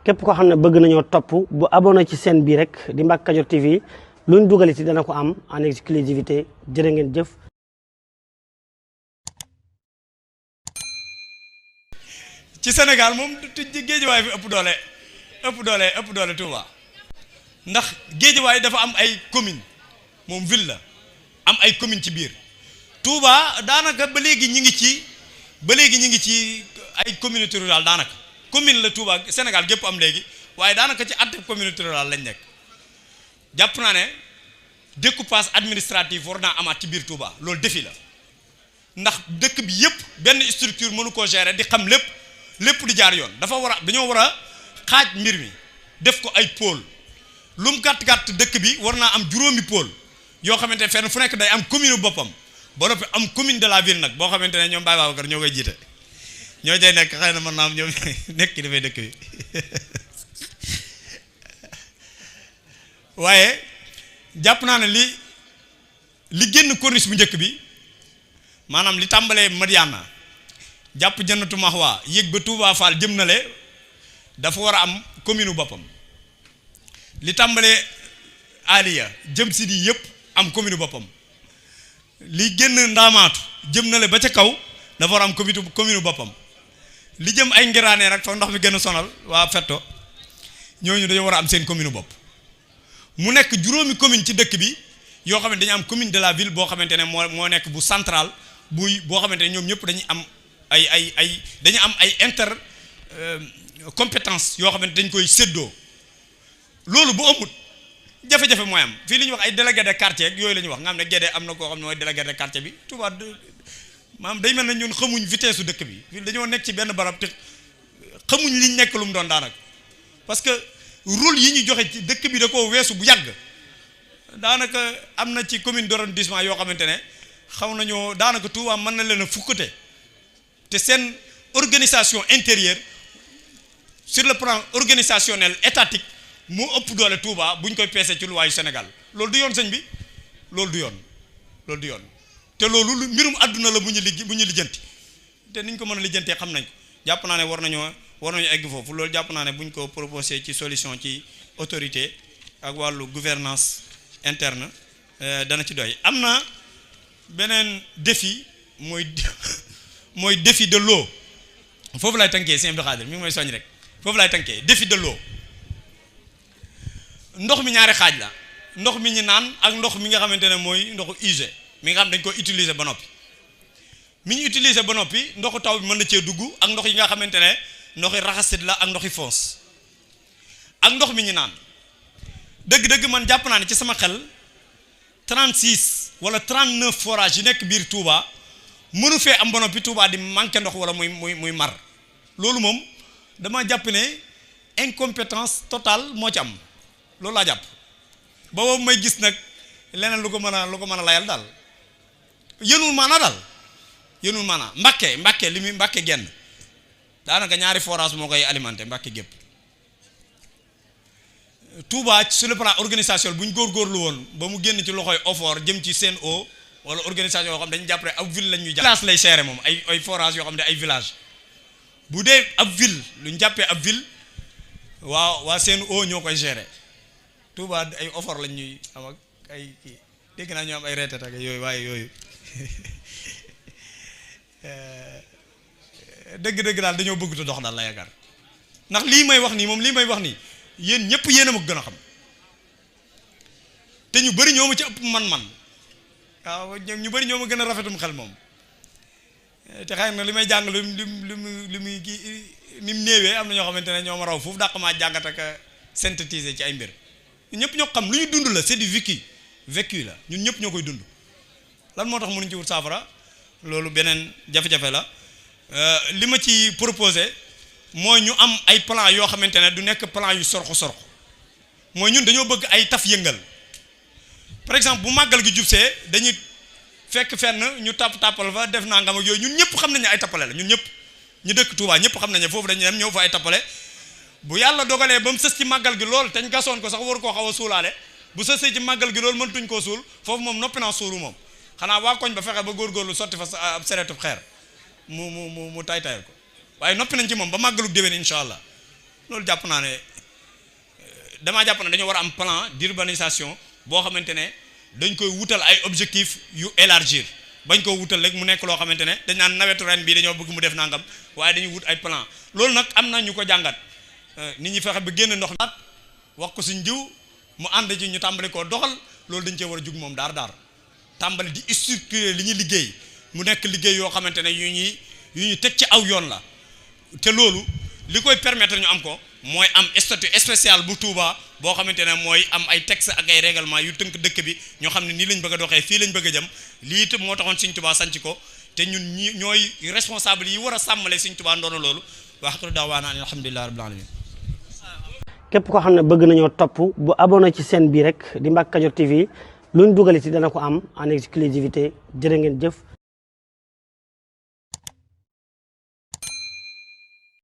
képp koo xam ne bëgg nañoo topp bu abonné ci chaîne bi rek di Mbacke Kadior TV luñ dugal ci dana ko am en exclusivité jërë ngeen jëf. ci Sénégal moom Guédiawaye fi ëpp doole Touba ndax Guédiawaye dafa am ay commune moom ville la am ay commune ci biir Touba daanaka ba léegi ñi ngi ci ay communauté rurale daanaka commune la Touba Sénégal gépp am léegi waaye daanaka ci àtte communauté rurale lañ nekk jàpp naa ne découpage administratif war naa amaat ci biir Touba loolu défi la ndax dëkk bi yëpp benn structure mënu koo gérer di xam lépp di jaar yoon dañoo war a xaaj mbir mi def ko ay pôle lu mu gàtt dëkk bi war naa am juróomi pôle yoo xamante ne fenn fu nekk day am commune boppam ba noppi am commune de la ville nag boo xamante ne ñoom Baye Babacar ñoo koy jiite ñoo cay nekk xëy na mën naa am ñoom nekk ki dafay dëkk bi waaye jàpp naa ne li génn corniche bu njëkk bi maanaam li tàmbalee Madiana jàpp Jannatu Mahwa yéeg ba Touba Fall jëm na le dafa war a am commune boppam li tàmbalee Aliya jëm si di yëpp am commune boppam li génn Ndaamaatu jëm na le ba ca kaw dafa war a am commune boppam li jëm ay ngiraanee rek fa ndox mi gën a sonal waa Fetto ñooñu dañoo war a am seen commune bopp mu nekk juróomi commune ci dëkk bi yoo xamante dañu am commune de la ville boo xamante ne moo nekk bu central boo xamante ne ñoom ñëpp dañuy am dañu am ay compétence yoo xamante dañ koy séddoo loolu bu amut jafe-jafe mooy am fii li ñuy wax ay délégué de quartier yooyu la ñuy wax nga xam ne Guédé am na koo xam ne mooy délégué de quartier bi Touba maanaam day mel na ñun xamuñ vitesse su dëkk bi fii dañoo nekk ci benn barab te xamuñ liñ nekk lu mu doon daanaka parce que rôle yi ñu joxe ci dëkk bi da koo weesu bu yàgg daanaka am na ci commune d'arrondissement yoo xamante ne xaw nañoo daanaka Touba mën na leen a fukkate te seen organisation intérieure sur le plan organisationnel étatique moo ëpp doole Touba bu ñu koy peesee ci luwaayu Sénégal loolu du yoon sëñ bi loolu du yoon te loolu mbirum àdduna la bu ñu lijjanti te niñ ko mën a lijjantee xam nañ ko jàpp naa ne war nañu egg foofu loolu jàpp naa ne bu ñu ko proposé ci solution ci autorité ak wàllu gouvernance interne dana ci doy. am na beneen défi mooy défi de l'eau foofu laay tënkee sëñ Abdou Khadir mi ngi may soñ rek foofu laay tënkee défi de l'eau ndox mi ñaari xaaj la ndox mi ñu naan ak ndox mi nga xamante ne mooy ndoxu usé mi nga xam dañ ko utiliser ba noppi mi ñu utiliser ba noppi ndoxu taw bi mën na cee dugg ak ndox yi nga xamante ne ndoxi raxasit la ak ndoxi foos ak ndox mi ñu naan dëgg-dëgg man jàpp naa ne ci sama xel 36 wala 39 forages yi nekk biir Touba mënu fee am ba noppi Touba di manqué ndox wala muy mar loolu moom dama jàpp ne incompétence totale moo ci am loolu laa jàpp boobu may gis nag leneen lu ko mën a layal daal yënul maanaa Mbacke li muy Mbacke genn daanaka ñaari forage moo koy alimenté Mbacke gépp Touba sur le plan organisation bu ñu góorgóorlu woon ba mu génn ci loxoy OFOR jëm ci Sen'Eau wala organisation yoo xam dañu jàpp ne ab ville lañ ñuy jàpp village lay seere moom ay forage yoo xam ne ay village bu dee ab ville lu ñu jàppee ab ville waa Sen'Eau ñoo koy gérer Touba ay OFOR lañ ñuy am ak ay kii dégg naa ñoo am ay reetat ak yooyu waaye yooyu dëgg-dëgg daal dañoo bëgg te dox daal la yaakaar ndax lii may wax nii yéen ñëpp yéen a ma gën a xam te ñu bëri ñoo ma ci ëpp man waaw ñu bëri ñoo ma gën a rafetum xel moom te xëy na li may jàng li muy kii ni mu néewee am na ñoo xamante ne ñoo ma raw foofu dàq maa jàngat ak synthétiser ci ay mbir ñun ñëpp ñoo xam lu ñu dund la c'est du vécu la ñun ñëpp ñoo koy dund lan moo tax mënuñ ci wut saafara loolu beneen jafe-jafe la li ma ci proposé mooy ñu am ay plan yoo xamante ne du nekk plan yu sorxo mooy ñun dañoo bëgg ay taf yëngal par exemple bu màggal gi jubsee dañuy fekk fenn ñu tàppal fa def nangam ak yooyu ñun ñëpp xam nañ ne ay tappale la ñun ñëpp ñu dëkk Touba ñëpp xam nañ ne foofu dañuy dem ñëw fa ay tappale bu yàlla dogalee ba mu sës ci màggal gi lool te ñu gasoon ko sax war koo xaw a suulaale bu sësee ci màggal gi loolu mëntuñ koo suul foofu moom noppi naa suulu moom xanaa waa koñ ba fexe ba góorgóorlu sotti fa ab seretub xeer mu tay tayal ko waaye noppi nañ ci moom ba màggalug déwén incha allah loolu jàpp naa ne damaa jàpp ne dañoo war a am plan d'urbanisation boo xamante ne dañ koy wutal ay objectifs yu élargir bañ koo wutal rek mu nekk loo xamante ne dañ naan nawetu ren bii dañoo bëgg mu def nangam waaye dañuy wut ay plan loolu nag am na ñu ko jàngat nit ñi fexe ba génn ndox mi wax ko suñ jiw mu ànd ci ñu tàmbali koo doxal loolu dañ cee war a jug moom daar tàmbali di structurer li ñuy liggéey mu nekk liggéey yoo xamante ne yu ñuy teg ci aw yoon la te loolu li koy permettre ñu am ko mooy am statut spécial bu Touba boo xamante ne mooy am ay texte ak ay règlement yu tënk dëkk bi ñoo xam ne nii lañ bëgg a doxee fii lañ bëgg a jëm lii itam moo taxoon Sëñ Touba sanc ko te ñun ñooy responsable yi war a sàmmale Sëñ Touba ndono loolu wa axiru da'waana alhamdulillahi rabbil alamin. képp koo xam ne bëgg nañoo topp bu abonné ci chaîne bii rek di Mbacke Kadior TV luñ dugal ci dana ko am en exclusivité jërë ngeen jëf.